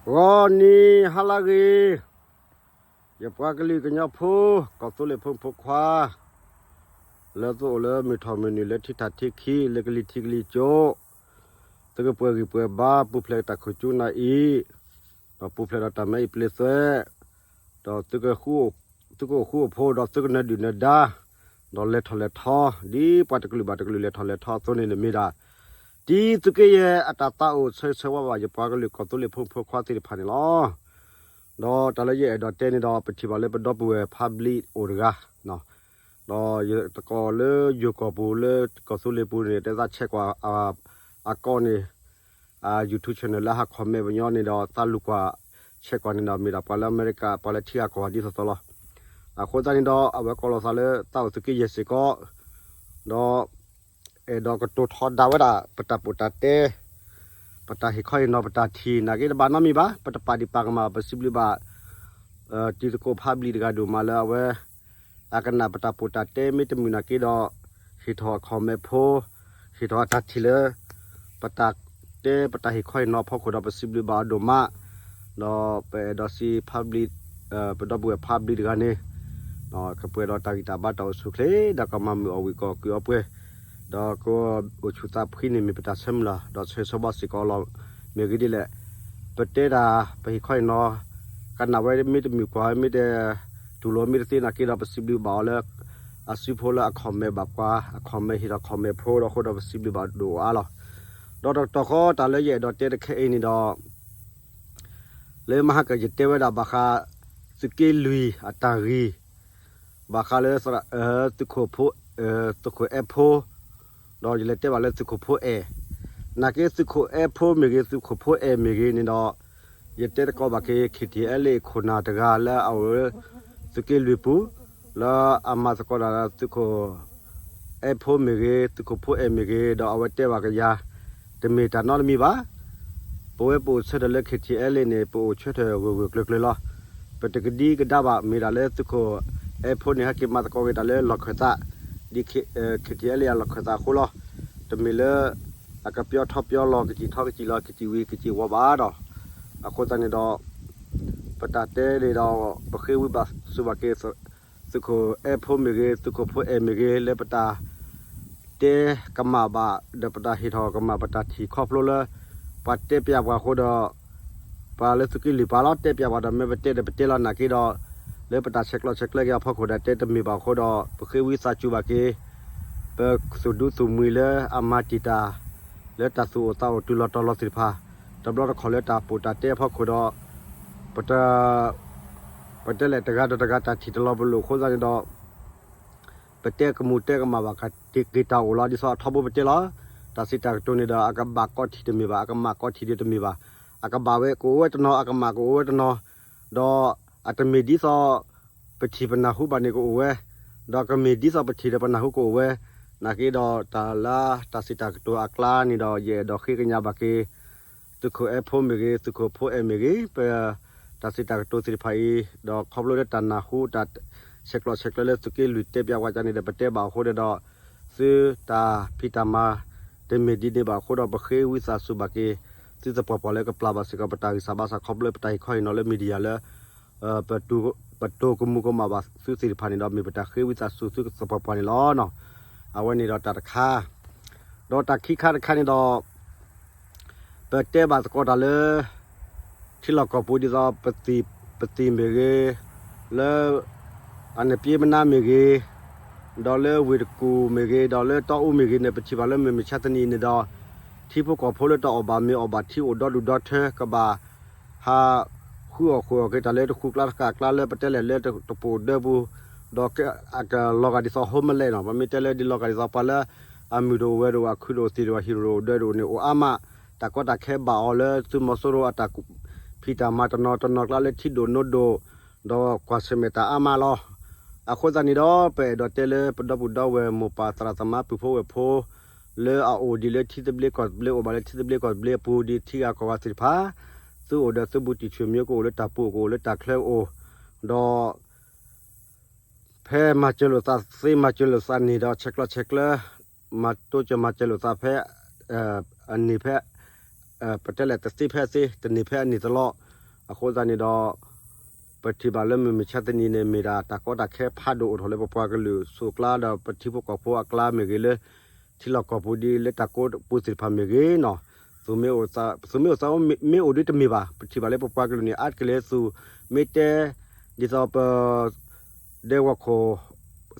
ဂီၤနံၤဟါလၢအဂ့ၤ, ယပှၤကလုာ်ကညီဖိ, ကီၢ်သူလ့ၤဖိမုၣ်ဖိခွါ, လၢသုအိၣ်လၢမုၢ်ထီၣ်မုၢ်နုာ်လၢထံထးထံခံ လၢကလံၤထံကလံၤကၠိ, သုကပှဲၤဂံၢ်ပှဲၤဘါ ပူၤဖျဲးတၢ်ခိၣ်ကၠူနၤအံၤ, ဒီးပူၤဖျဲးဒီးတၢ်မဲအံၤပျ့သွဲ, ဒီး သုကအိၣ်ဃူအိၣ်ဖိး ဒီးသုကနၢၤဒုၣ်နၢၤဒါ, ဒီးလဲၤထီၣ်လဲၤထီ, ဒ်ပှၤတကလုာ်ဘၣ်တကလုာ်လဲၤထီၣ်လဲၤထီအသိးန့ၣ် မ့ၢ်ဒၣ် တံၤသုးက့ယဲၢ်အတၢ်သးအိၣ်ဆၢဂ့ၤဆၢဝါဘၣ် ယပှၤကလုာ်ကီၢ်သူလ့ၤဖိမုၣ်ဖိခွါသ့ၣ်တဖၣ်န့ၣ်လီၤ. ဒီးတၢ်လၢယအဲၣ်ဒိးတဲန့ၣ်ဒီး ပထံၣ်ဘၣ်လၢပဒီပုၢ်ဝဲၢ် public အိၣ်တဂၤ, ဒီးယသကိးလၢယိၤကီၢ်ပူၤ လၢကီၢ်သူလ့ၤပူၤန့ၣ် တဲသးဆဲးကွၢ်အကီၢ်န့ၣ် အ YouTube channel လၢဟး comment ပညီန့ၣ်ဒီး သးလူၤကွၢ်ဆဲးကွၢ်န့ၣ်ဒီး မ့ၢ်ဒၣ်ပှၤလၢအမဲရကၤ ပှၤလၢထံဂၤကီၢ်ဂၤဒ်သိးသိးလီၤ. အဃိသတးန့ၣ်ဒီး အဝဲကိးလီၤသးလၢသးအိၣ်သုးက့ယဲၢ်စ့ၢ်ကီး, ဒီး အဲၣ်ဒိးကတိၤထီဒါဝဲဒၣ် ပတၢ်ပီးတၢ်တဲ, ပတၢ်ဟ့ၣ်ခီဟ့ၣ်နီၤ ပတၢ်ထံၣ် နာ်က့တဘၣ်နီတမံၤဘၣ်, ပတပာ်ဒံးပာ်ကမၣ် ပစံးဘျုးဘၣ် တံၤသကိး public တဂၤဒိၣ်မးလၢအဝဲ အကနၣ်ပတၢ်ပီးတၢ်တဲ မ့တမ့ၢ်နာ်က့ဒီး ဟ့ၣ်ထီၣ်အ comment ဖိ, ဟ့ၣ်ထီၣ်အတၢ်ထံၣ်လၢ ပတၢ်တဲ ပတၢ်ဟ့ၣ်ခီဟ့ၣ်နီၤအဖီခိၣ်ဒီး ပစံးဘျုးဘၣ်အီၤဒိၣ်မး, ဒီးပအဲၣ်ဒိးစံး public ပဒီပုၢ်ဝဲၢ် public တဂၤန့ၣ် ကပှဲၤဒီးတၢ်ဂံၢ်တၢ်ဘါ တၢ်အိၣ်ဆူၣ်အိၣ်ချ့ ဒီးကမၤမုာ်အီၣ်ဝံၣ် ကီၢ်ကုၢ်အီပှဲၤ, ဒီးကအိၣ်ဆူၣ်သးဖှံန့ၣ် မ့ၢ်ပတၢ်ဆၢမုၢ်လၢ် ဒီးဆၢဂ့ၤဆၢဝါစ့ၢ်ကီးလီၤ. မ့ၢ်ဂ့ၤဒ်လဲၣ်, ပတဲတၢ် ပဟ့ၣ်ခီဟ့ၣ်နီၤ ကနၣ်ဝဲမ့တမုာ် ကွၢ်ဝဲမ့တ တူၢ်လိာ်မ့တသ့နာ်က့ဒီး ပစံးဘျုးဘၣ်အီၤလၢ အစုဖိလၢအ comment ဘၣ်ပှၤ အ comment ဟ့ၣ်ထီၣ် comment ဖိဒီးအဃိဒီး ပစံးဘျုးဘၣ်ဒိၣ်အါလီၤ. ဒီးတကတီၢ်ဃီ တၢ်လၢယအဲၣ်ဒိးတဲတခဲအံၤန့ၣ်ဒီး လၢမဟါကၢၢ်ယတဲဝဲဒၣ်ဘၣ်ဃး သုးက့လွံၢ်အတၢ်ဂ့ၢ်, ဘၣ်ဃးလၢ သုးခိၣ်ဖိ, သုးခိၣ်အဲၣ်ဖိ, ဒီးယလဲၤတဲဘၣ်လၢသုးခိၣ်ဖိအဲၣ်, နာ်က့သုးခိၣ်အဲၣ်ဖိမ့ၢ်ဂ့ၤ သုးခိၣ်ဖိအဲၣ်မ့ၢ်ဂ့ၤန့ၣ်ဒီး ယတဲသကိးဘၣ်က့ၤ KTLA ခိၣ်နၢ်တဂၤလၢအအိၣ်လၢ သုးက့လွံၢ်ပူၤ, လၢအမၤသကိးတၢ်လၢသုးခိၣ် အဲၣ်ဖိမ့ၢ်ဂ့ၤ သုးခိၣ်ဖိအဲၣ်မ့ၢ်ဂ့ၤ ဒီးအဝဲတဲဘၣ်ကယၤ, တမ့ၢ်တၢ်နီတမံၤဘၣ်. ပဝဲပအိၣ်ဆၢထၢၣ်လၢ KTLA န့ၣ် ပအိၣ်ဆၢထၢၣ်ဂၢၢ်ဂၢၢ်ကျၢၤကျၢၤလီၤ. ပတကဒံကဒါဘၣ် မ့ၢ်ဒၣ်လၢသုးခိၣ်အဲၣ်ဖိန့ၣ် ဟဲက့ၤမၤသကိးက့ၤတၢ်လၢလီၢ်ခၢၣ်သး, ဒ် KTLA အလီၢ်ခၢၣ်သးအဃိလီၤ. တမ့ၢ်လၢ အကပျီထီပျီလီၤ ကစံၣ်ထီကစံၣ်လီၤ ကစံၣ်ဝံၤကစံၣ်ဝီၤဘၣ်ဒီး, အဃိသတးန့ၣ်ဒီး ပတၢ်တဲန့ၣ်ဒီး ပဃ့ဝံသးစူၤဘၣ်က့ၤ သုးခိၣ်အဲၣ်ဖိမ့ၢ်ဂ့ၤ သုးခိၣ်ဖိအဲၣ်မ့ၢ်ဂ့ၤ လၢပတၢ်တဲကမၣ်ဘၣ် ဒီးပတၢ်ဟ့ၣ်ထီၣ်ကမၣ်ပတၢ်ထံၣ်ခီဖျိလၢ ပှၤတဲပျးပှၤအဃိဒီး ပှၤလၢသုးက့လွံၢ်ပၤလီၤ တဲပျးပှၤဒီး မ့ၢ်ပတဲဒီးပတဲလီၤနာ်က့ဒီး လၢပတၢ်ဆဲးကျိးဆဲးကျၢက့ၤအဖီခိၣ်ဒီး တဲတမ့ၢ်ဘၣ်အဃိဒီး ပဃ့ဝံသးစူၤဘၣ်က့ၤ ပသူၣ်ဒူသးမုာ်လၢအမၤတံာ်တာ် လၢတၢ်သူၣ်အိၣ်သးအိၣ်တုၤလီၤတီၤလီၤသ့ၣ်တဖၣ် တဘျီတခီၣ်လၢတၢ်ပီးတၢ်တဲအဖီခိၣ်ဒီး ပတ ပတဲလဲၣ်တဂၤဒီးတဂၤတၢ်ထံၣ်တလီၤပလိာ်အဃိသတးန့ၣ်ဒီး ပတဲကမူၣ်တဲကမၣ်ဘၣ်က့ၤတၢ်အိၣ်လီၤ ဒ်သိးအထီဘိပတဲလီၤ. တၢ်စံးတၢ်ကတိၤန့ၣ်ဒီး အကဘၣ်ကီထံၣ်တမ့ၢ်ဘၣ် အကမၣ်ကီထံၣ်ဒုးတမ့ၢ်ဘၣ် အကဘၣ်ဝဲကအိၣ်ဝဲတနီၤ အကမၣ်ကအိၣ်ဝဲတနီၤ ဒီးအတမ့ၢ်ဒ်သိး ပထံၣ်ပနၢ်ဟူဘၣ်န့ၣ်ကအိၣ်ဝဲ, ဒီးကမ့ၢ်ဒ်သိးပထံၣ်ဒီးပနၢ်ဟူကအိၣ်ဝဲ, နာ်က့ဒီးတၢ်လၢတၢ်စံးတၢ်ကတိၤအကျါန့ၣ်ဒီး ယအဲၣ်ဒိးဃ့ကညးဘၣ်က့ၤ သုးခိၣ်အဲၣ်ဖိမ့ၢ်ဂ့ၤ သုးခိၣ်ဖိအဲၣ်မ့ၢ်ဂ့ၤ ပ တၢ်စံးတၢ်ကတိၤသ့ၣ်တဖၣ်အံၤ ဒီးခီဖျိလၢတၢ်နၢ်ဟူတၢ်ဆဲးကျိးဆဲးကျၢလၢသုးက့လွံၢ်တဲပျးဝဲန့ၣ်ဒီး ပတဲဘၣ်အဃိဒီး သုတၢ်ဖံးတၢ်မၤ တမ့ၢ်ဒ်န့ၣ်ဘၣ်အဃိဒီး ပဃ့ဝံသးစူၤဘၣ်က့ၤ သုသပှၢ်ပှၢ်လၢကပျၢ်ဘၣ်စ့ၢ်ကီး ပတၢ်ဂံၢ်စၢ်ဘါစၢ်ခီဖျိလၢပတၢ်ဟ့ၣ်ခီဟ့ၣ်နီၤလၢ media လၢ ပတိၤကမူၤကမၣ်ဘၣ်သုသ့ၣ်တဖၣ်န့ၣ်ဒီး မ့ၢ်ပတၢ်ဃ့ဝံသးစူၤသုသပှၢ်ပှၢ်န့ၣ်လီၤ. အဝဲန့ၣ်ဒီးတၢ်တခါ, ဒီးတၢ်ခံခါတခါန့ၣ်ဒီး ပတဲဘၣ်သကိးတၢ်လၢ ထံလီၢ်ကီၢ်ပူၤဒ်သိး ပသံၣ်မ့ၢ်ဂ့ၤ, လၢ အနပျ့မနါမ့ၢ်ဂ့ၤ, ဒီးလၢဝ့ၢ်တကူၣ်မ့ၢ်ဂ့ၤ, ဒီးလၢတီအူမ့ၢ်ဂ့ၤန့ၣ် ပထံၣ်ဘၣ်လၢမုၢ်မဆါတနံၤအံၤန့ၣ်ဒီး ထံဖိကီၢ်ဖိလၢတၢ်အီၣ်ဘၣ်မ့ၤအီၣ်ဘၣ်ထံအိၣ်ဒီဒူၣ်ဒီထၢ ကဘၣ် ဟးဃုအီၣ်ဃုအီၣ်က့ၤတၢ်လၢတဃုကျါတဃာ်ကျါလၢပတဲလဲၣ်လၢတပိာ်ဒၢပူၤ, ဒီးအကလီၤဂာ်ဒ်သိး homeless နီၤ, ပမ့ၢ်တဲလၢဒ်လီၤဂာ်ဒ်သိးပှၤလၢ အမုၢ်တအိၣ်ဝဲတအိၣ် အခုၣ်တအိၣ်သံၣ်တအိၣ် ဟံၣ်တအိၣ်ဒၢတအိၣ်န့ၣ် အိၣ်အါမး, တၢ်ကီတၢ်ခဲဘၣ်အီၤလၢသုးမီၤစိရိၤအတၢ်ဖံးတၢ်မၤတနီၤတနီၤကျါလၢထံဒိၣ်နိဒိၣ်, ဒီးကွၢ်ဆၢၣ်မဲာ်တၢ်အါမးလီၤ. အဃိသတးန့ၣ်ဒီး ပအဲၣ်ဒိးတဲလၢပဒီပုၢ်ဒီဝဲၢ်မိၢ်ပၢ်သရၣ်သမါပုၢ်ဖိဝဲၢ်ဖိ လၢအအိၣ်ဒံးလၢထံသဘျ့ကီၢ်သဘျ့ အိၣ်ဘၣ်လၢထံသဘျ့ကီၢ်သဘျ့အပူၤ ဒ်ထံဂၤကီၢ်ဂၤသ့ၣ်တဖၣ်, သုအိၣ်ဒီးသုဘူးတံၢ်ဆၢၣ်မံကအိၣ်လၢတၢ်ပူၤကအိၣ်လၢတၢ်ချၢကအိၣ်, ဒီး ဖဲမၤစၢၤလိာ်သးသ့ မၤစၢၤလိာ်သးန့ၢ်ဒီး ဆဲးကျိးဆဲးကျၢ မၤတိစၢၤမၤစၢၤလိာ်သးဖဲ အန့ၢ်ဖဲ ပတဲလဲၣ်တသ့ဖဲအသ့ တန့ၢ်ဖဲအန့ၢ်တလီၢ်, အဃိသတးန့ၣ်ဒီး ပထံၣ်ဘၣ်လၢမုၢ်မဆါတနံၤန့ၣ် မ့ၢ်ဒၣ်တၢ်ကီတၢ်ခဲဖးဒိၣ်အိၣ်ထီၣ်လၢပပှၤကလုာ်စိးကျါ ဒီးပထံဖိကီၢ်ဖိအကျါမ့ၢ်ဂ့ၤ လၢထံလီၢ်ကီၢ်ပူၤဒ်လၢတၢ်ကိးပူၤသ့ၣ်တဖၣ်မ့ၢ်ဂ့ၤနီၤ, သူၣ်မ့ၢ်အိၣ်သးမ့ၢ်အိၣ်ဒ်တမ့ၢ်ဘၣ်. ပထံၣ်ဘၣ်လၢပပှၤကလုာ်န့ၣ် အါတက့ၢ်လၢသူၣ်မ့ၢ်တဲ ဒ်သိးပ ဒဲကဝီၤခိၣ်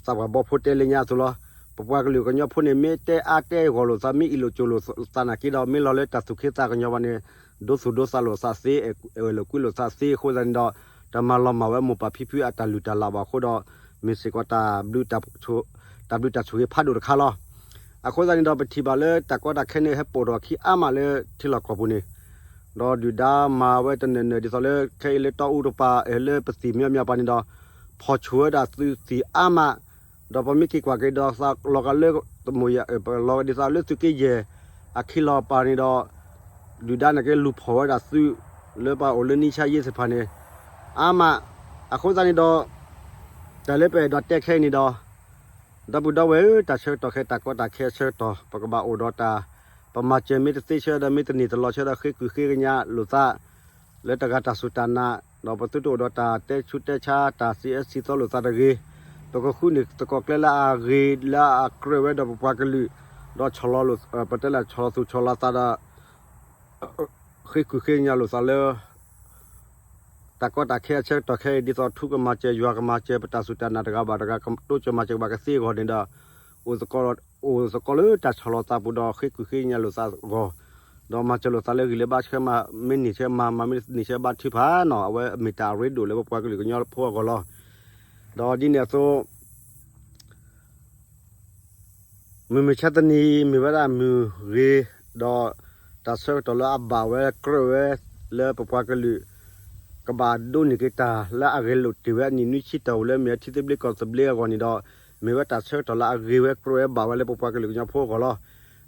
သးပှၢ်ဘီဖိတဲလၢညါအသိးလီၤ. ပပှၤကလုာ်ကညီဖိန့ၣ် မ့ၢ်တဲအါတဲဂီၢ်လိာ်သး မ့ၢ်အ့ၣ်လိာ်ကၠိလိာ်သးနာ်က့ဒီး မ့ၢ်လီၤလၢတၢ်သူၣ်ခ့သးကညီၤဘၣ်န့ၣ် ဒိသူၣ်ဒိသးလိာ်သးသ့, အဲၣ်လိာ်ကွံလိာ်သးသ့အဃိသတးန့ၣ်ဒီး တမၤလီၤမၢ်ဝဲမိၢ်ပၢ်ဖံဖုအတၢ်လုၢ်တၢ်လၢ်ဘၣ်အဃိဒီး မ့ၢ်စ့ၢ်ကီးတၢ်ဘျုးတၢ်ဆိၣ်ဂ့ၤဖးဒိၣ်တခါလီၤ. အဃိသတးန့ၣ်ဒီး ပထံၣ်ဘၣ်လၢတၢ်ကီတၢ်ခဲန့ၣ် ဟဲပိာ်ထီၣ်အခံအါမးလၢထံလီၢ်ကီၢ်ပူၤန့ၣ် ဒီးဒုၣ်ဒါမၤဝဲတနၢၤနၢၤ ဒ်သိးလၢခဲအံၤလၢတီအူတပၤ လၢပသံၣ်မညီမညီပၤန့ၣ်ဒီး ဖီၣ်ဆူၣ်ဝဲဒၣ်သုသံၣ်အါမး, ဒီးပမ့ၢ်က့ၤကွၢ်က့ၤဒီးသးလီၤဂာ်လၢ လီၤဂာ်ဒ်သိးလၢသုးက့ယဲၢ် အခံလီၤပၤန့ၣ်ဒီး ဒုၣ်ဒါန့ၣ်က့လူၤဖီၣ်ဝဲဒၣ်သု လၢပှၤအိၣ်လၢနံၣ်ဆါယ့သ့ၣ်တဖၣ်န့ၣ် အါမး, အဃိသတးန့ၣ်ဒီး တၢ်လၢပအဲၣ်ဒိးတဲခဲအံၤန့ၣ်ဒီး ဒီပုၢ်ဒီဝဲၢ်ဧၢ တၢ်ဆၢကတီၢ်ခဲ တၢ်ကီတၢ်ခဲအဆၢကတီၢ် ပကဘၣ်အိၣ်ဒီးတၢ် ပမၤစၢၤမ့ၢ်တသ့ဆၢဒီး မ့ၢ်တန့ၢ်တလီၤဆၢဒီး ဃ့ကုၢ်ဃ့ကညးလိာ်သး လၢတဂၤတၢ်စူၢ်တၢ်နာ်, ဒီးပသုတအိၣ်ဒီးတၢ်တဲဆူးတဲဆါ တၢ်စံးအၢစံးသီလိာ်သးတဂ့ၤ. ပကဃုန့ၢ်သကိးကျဲလၢအဂ့ၤ လၢအကြၢးဝဲဒီးပပှၤကလုာ်, ဒီးဆီၣ်လီၤ ပတဲလၢဆီၣ်လီၤသူၣ်ဆီၣ်လီၤသးဒီး ဃ့ကုၢ်ဃ့ကညးလိာ်သးလၢ တၢ်ကီတၢ်ခဲအဆၢကတီၢ်ခဲအံၤ ဒ်သိးထူကမၤစၢၤ ယွၤကမၤစၢၤ ပတၢ်စူၢ်တၢ်နာ်တဂၤဘၣ်တဂၤ ကတိစၢၤမၤစၢၤကဘၣ်ကသ့အဂီၢ်န့ၣ်ဒီး အိၣ်သကိးလၢတၢ်ဆီၣ်လီၤသးပူၤဒီး ဃ့ကုၢ်ဃ့ကညးလိာ်သးအဂီၢ်, ဒီးမၤစၢၤလိာ်သးလၢဂံၢ်လၢဘါဆၢမၤ မ့ၢ်န့ၢ်ဆၢမၤ မၤမ့ၢ်န့ၢ်ဆၢဘါထုကဖၣ်နီၤ, အဝဲမ့ၢ်တၢ်အရ့ဒိၣ်လၢပပှၤကလုာ်ကညီဖိအဂီၢ်လီၤ. ဒီးဒ်န့ၣ်အသိး မုၢ်မဆါတနံၤ မ့ၢ်ဝဲဒၣ်မုၢ်ဂ့ၤ, ဒီးတၢ်ဆၢကတီၢ်လၢအဘၣ်ဝဲကြၢးဝဲ လၢပပှၤကလုာ် ကဘၣ်ဒိးန့ၢ်က့ၤတၢ်လၢအဂဲၤလိာ်တ့ၢ်ဝဲအနံၣ်နွံဆံတီၢ်ပူၤလၢမ့ၢ်အထံသဘျ့ကီၢ်သဘျ့အဂီၢ်န့ၣ်ဒီး မ့ၢ်ဝဲတၢ်ဆၢကတီၢ်လၢအဂ့ၤဝဲကြၢးဝဲဘၣ်ဝဲလၢပပှၤကလုာ်ကညီဖိအဂီၢ်လီၤ.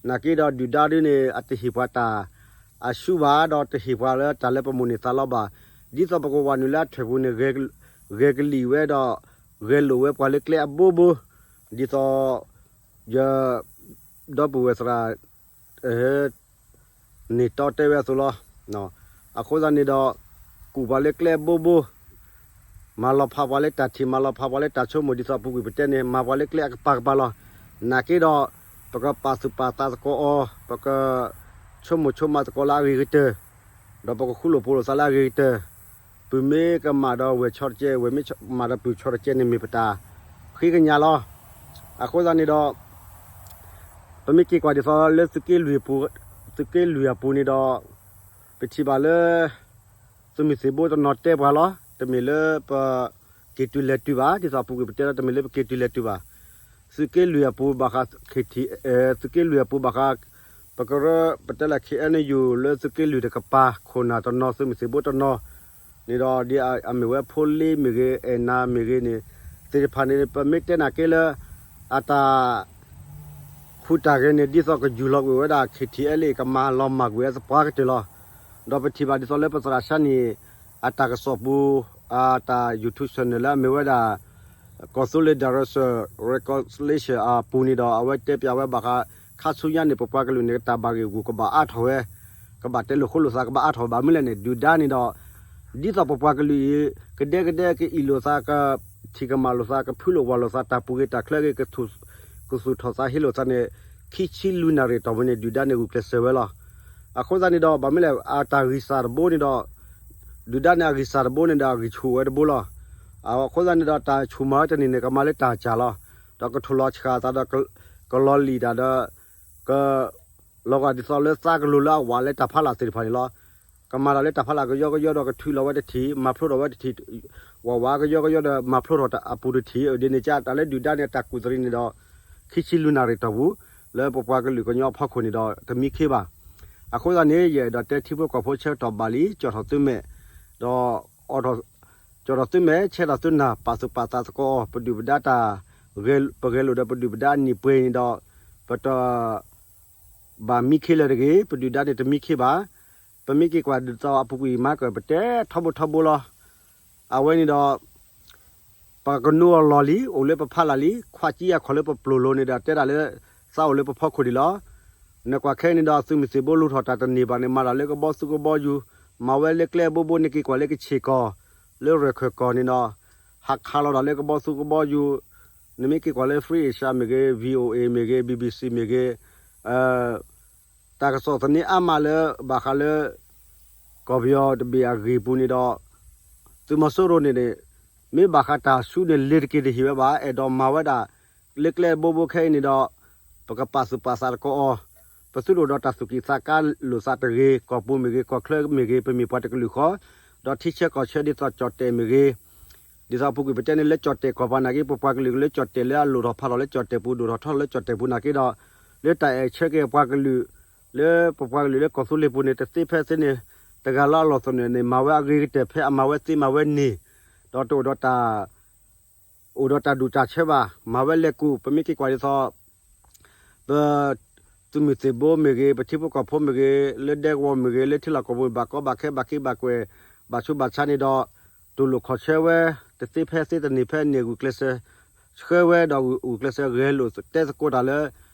နာ်က့ဒီးဒုၣ်ဒါဒ်န့ၣ် အတဟ့ၣ်ပှၤတၢ် အဆူၣ်ဘၣ် ဒီးတဟ့ၣ်ပှၤလၢတၢ်လၢပမိၣ်န့ၢ်သးလီဘၣ်. ဒ်သိးပကဝဲနုာ်လၢအထၢၣ်ပူၤန့ၣ် ဂဲၤကလံၣ်ဝဲဒီး ဂဲၤလိာ်ဝဲပှၤလၢကျဲအဘိဘိ, ဒ်သိး ယ ဒီပုၢ်ဝဲၢ်သရၣ် န့ၢ်တီတဲဝဲအသိးလီၤ. အဃိသတးန့ၣ်ဒီး ကူၣ်ပှၤလၢကျဲအဘိဘိ, မၤလီၤဖးပှၤလၢတၢ်ထံၣ် မၤလီၤဖးပှၤလၢတၢ်ဆိကမိၣ် ဒ်သိးအပူၤကွံာ်ပတဲန့ၣ် မၤပှၤလၢကျဲအကပၤကပၤလီၤ. နာ်က့ဒီး ပကပာ်သူၣ်ပာ်သးသကိးအီၤ, ပက ဆိကမိၣ်ဆိကမးသကိးလၢအဂ့ၤကတၢၢ်, ဒီးပကဃူလိာ်ဖိးလိာ်သးလၢအဂ့ၤကတၢၢ်, ပုၢ်မ့ၢ်ကမၣ်ဒီးဝဲၢ်ဆီတကဲ, ဝဲၢ်မ့ၢ်မၣ်ဒီးပုၢ်ဆီတကဲန့ၣ် မ့ၢ်ပတၢ်ဃ့ကညးလီၤ. အဃိသတးန့ၣ်ဒီး ပမ့ၢ်က့ၤကွၢ်ဒ်သိးလၢသုးက့လွံၢ်အပူၤ, သုးက့လွံၢ်အပူၤန့ၣ်ဒီး ပထံၣ်ဘၣ်လၢ သုးမုၢ်သံၣ်ဘိတနီၤတဲပှၤလီၤ. တမ့ၢ်လၢပ က့ၤတုၤလဲၤတုၤဘၣ်, ဒ်သိးအပူၤကွံာ်ပတဲလီၤ တမ့ၢ်လၢပက့ၤတုၤလဲၤတုၤဘၣ်. သုးက့လွံၢ်အပူၤဘၣ်ဃး ခ့ထံ, သုးက့လွံၢ်အပူၤဘၣ်ဃး ပကရၢ ပတဲလၢ ခ့အဲၣ်ယူၣ် လၢသုးက့လွံၢ်တကပၤ ခိၣ်နၢ်တနီၤ သုးမုၢ်သံၣ်ဘိတနီၤန့ၣ်ဒီး ဒ်အမ့ၢ်ဝဲဖိလ့မ့ၢ်ဂ့ၤ အဲၣ်နၤမ့ၢ်ဂ့ၤန့ၣ် သ့ၣ်တဖၣ်န့ၣ် ပမ့ၢ်တဲနာ်က့လၢ အတၢ် ဃုတၢ်ဂ့ၤန့ၣ် ဒ်သိးကယူၢ်လီၤကွံာ်ဝဲဒၣ် ခ့ထံအဲၣ်လ့ၣ် ကမၤလီၤမၢ်ကွံာ်ဝဲသပှၢ်ကတၢၢ်လီၤ. ဒီးပထံၣ်ဘၣ်ဒ်သိးလၢပသရၣ်ဆါန့ၣ် အတၢ်ကစီၣ်ပူၤ အတၢ် YouTube channel လၢအမ့ၢ်ဝဲဒၣ် ကီၢ်သူလ့ၤ Direction Reconciliation အပူၤန့ၣ်ဒီး အဝဲတဲပၠးဝဲဘၣ်ဃး ခါဆူညါန့ၣ် ပပှၤကလုာ်န့ၣ် တၢ်ဘၣ်ဂ့ၢ်ဂူာ်ကဘၣ်အါထီၣ်ဝဲ, ကဘၣ်တဲလိာ်ဃိလိာ်သး ကဘၣ်အါထီၣ်ဘၣ်မနုၤလဲၣ်န့ၣ် ဒုၣ်ဒါန့ၣ်ဒီး ဒ်သိးပပှၤကလုာ်အံၤ ကဒဲကဒဲကအ့ၣ်လိာ်သး ကထံၣ်ကမၣ်လိာ်သး ကဖုလိာ်ဝၤလိာ်သး တၢ်ပူၤဂ့ၤတၢ်ချၢဂ့ၤ ကသူၣ်ထီၣ်သးဟ့လိာ်သးန့ၣ် ခံဆံလွံၢ်နၣ်ရံၣ်တီၢ်ပူၤန့ၣ် ဒုၣ်ဒါန့ၣ်ဂုာ်ကျဲးစၢးဝဲလီၤ. အဃိသတးန့ၣ်ဒီး ဘၣ်မနုၤလဲၣ် အတၢ်ဂံၢ်စၢ်တဘိန့ၣ်ဒီး ဒုၣ်ဒါန့ၣ်အဂံၢ်စၢ်တဘိန့ၣ်ဒီး အဂံၢ်ဆူၣ်ဝဲတဘိလီၤ. အဃိသတးန့ၣ်ဒီး တၢ်ဆူၣ်မၤဝဲတန့ၢ်န့ၣ် ကမၤလၢတၢ်စၢ်လီၤ. ဒီးကထိၣ်လီၤဆှၣ်သးဒီး ကလီၤလံာ်တၢ်ဒီး က လီၤဂာ်ဒ်သိးလၢသးကလိၤလၢအဝးလၢတၢ်ဖးလၢ်သ့ၣ်တဖၣ်န့ၣ်လီၤ. ကမၤတၢ်လၢတၢ်ဖးလၢ်ကယီကယီဒီး ကထုးလီၤဝဲတထံၣ် မၤဖျိထီၣ်ဝဲတထံၣ် ဝးဝးကယီကယီဒီး မၤဖျိထီၣ်တၢ်အပူၤတထံၣ် ဒ်န့ၣ်ကတၢ်လၢဒုၣ်ဒါန့ၣ် တၢ်ကူၣ်သရံးန့ၣ်ဒီး ခံဆံလွံၢ်နၣ်ရံၣ်တီၢ်ပူၤ လၢပပှၤကလုာ်ကညီအဖီခိၣ်န့ၣ်ဒီး တမံခ့ဘၣ်. အဃိသတးန့ၣ် ယအဲၣ်ဒိးတဲထံဖိကီၢ်ဖိဆၢကတီၢ်ဘၣ်လံ ကၠီၣ်ထီၣ်သုမဲာ် ဒီး ကၠီၣ်ထီၣ်သုမဲာ် ဆဲးထီၣ်သုနၢ် ပာ်သူၣ်ပာ်သးသကိးအီၤ ပဒုၣ်ပဒါတၢ် ပဂဲၤလိာ်ဒီးပဒုၣ်ပဒါအနံၣ်ပှဲၤန့ၣ်ဒီး ပတ ဘၣ်မံခ့လၢာ်တဂ့ၤ, ပဒုၣ်ဒါန့ၣ်တမံခ့ဘၣ်. ပမ့ၢ်က့ၤကွၢ်ဒ်သိးအပူၤကွံာ်မၤကၢၢ် ပတဲထီဘိထီဘိလီၤ. အဝဲန့ၣ်ဒီး ပကနိအီၤလီၢ်လံ အိၣ်လၢပဖးလၢ်လံ, ခွးကံအခွီၣ်လၢပပျိာ်လိၤန့ၣ်ဒီး တဲဒၣ်လၢ သးအိၣ်လၢပဖီခိၣ်ဒံးလီၤ. နကွၢ်ခဲအံၤန့ၣ်ဒီး သုးမုၢ်သံၣ်ဘိလူၤထီၣ်တၢ်တန့ၢ်ဘၣ်န့ၣ် မၤတၢ်လၢကဘီသူကဘီယူၤ မၤဝဲလၢကျဲအဘိဘိန့ၣ် က့ၤကွၢ်လၢကဆ့ၣ်ကီၢ် လၢရၢၢ်ခၢၣ်ကီၢ်န့ၣ်ဒီး ဟးခးလီၤဒၣ်လၢကဘီသူကဘီယူၤ, နမ့ၢ်က့ၤကွၢ်လၢ Free Asia မ့ၢ်ဂ့ၤ, V O A မ့ၢ်ဂ့ၤ, B B C မ့ၢ်ဂ့ၤ, တၢ်ကစီၣ်သန့အါမးလၢ ဘၣ်ဃးလၢ ကီၢ်ပယီၤတဘ့ၣ်အဂ့ၢ်ပူၤန့ၣ်ဒီး သုးမီၤစိရိၤန့ၣ်န့ၣ် မ့ၢ်ဘၣ်ဃးတၢ်ဆူန့ၣ် လ့ၤတက့ၤတဟ့ၣ်ဝဲဘၣ်, အဲၣ်ဒိးမၤဝဲဒၣ် လၢကျဲဘိဘိခဲအံၤန့ၣ်ဒီး ပကပာ်သူၣ်ပာ်သးတကိးအီၤ, ပသုတအိၣ်ဒီးတၢ်သူၣ်ကံၢ်သးကါလိာ်သးတဂ့ၤ, ကီၢ်ပူၤမ့ၢ်ဂ့ၤ, ကီၢ်ချၢမ့ၢ်ဂ့ၤ, ပမ့ၢ်ပှၤတကလုာ်ဃီ, ဒီးထံဆၢကီၢ်ဆၢဒ်သိးကၠီၣ်တဲၣ်မ့ၢ်ဂ့ၤ, ဒ်သိးအပူၤကွံာ်ပတဲန့ၣ်လၢကၠီၣ်တဲၣ်ကီၢ်ပူၤနာ်က့ ပပှၤကလုာ်လၢကၠီၣ်တဲၣ်လၢအလိၣ်ထီၣ်ဖးထီၣ်လၢကၠီၣ်တဲၣ်ပူၤ ဒိၣ်ထီၣ်ထီလၢကၠီၣ်တဲၣ်ပူၤနာ်က့ဒီး လၢတၢ်အဲၣ်ဆၢက့ၤပှၤကလုာ် လၢပပှၤကလုာ်လၢကီၢ်သူလ့ၤပူၤန့ၣ် တသ့ဖဲသ့န့ၣ် တဂၤလၢအလီၢ်သနၢၣ်န့ၣ် မၤဝဲအဂ့ၤကတၢၢ်ဖဲအမၤဝဲသ့မၤဝဲန့ၢ်, ဒီးတအိၣ်ဒီးတၢ် အိၣ်ဒီးတၢ်ဒူၣ်တၢ်ဆၢဘၣ်, မၤဝဲလဲၤကူၣ်, ပမ့ၢ်က့ၤကွၢ်ဒ်သိး ပ သုးမုၢ်သံၣ်ဘိမ့ၢ်ဂ့ၤ, ပထံဖိကီၢ်ဖိမ့ၢ်ဂ့ၤ, လၢဒဲကဝီၤမ့ၢ်ဂ့ၤ, လၢထံလီၢ်ကီၢ်ပူၤ ဘၣ်ကီဘၣ်ခဲဘၣ်က့ဘၣ်ကွဲၢ် ဘၣ်ဆိဘၣ်ဆါန့ၣ်ဒီး တူၢ်လိာ်ခီၣ်ဆၢဝဲ တသ့ဖဲသ့တန့ၢ်ဖဲန့ၢ် ဂုာ်ကျဲးစၢးဆှၢဝဲဒီး ဂုာ်ကျဲးစၢးဂဲၤလိာ်တဲသကိးတၢ်လၢ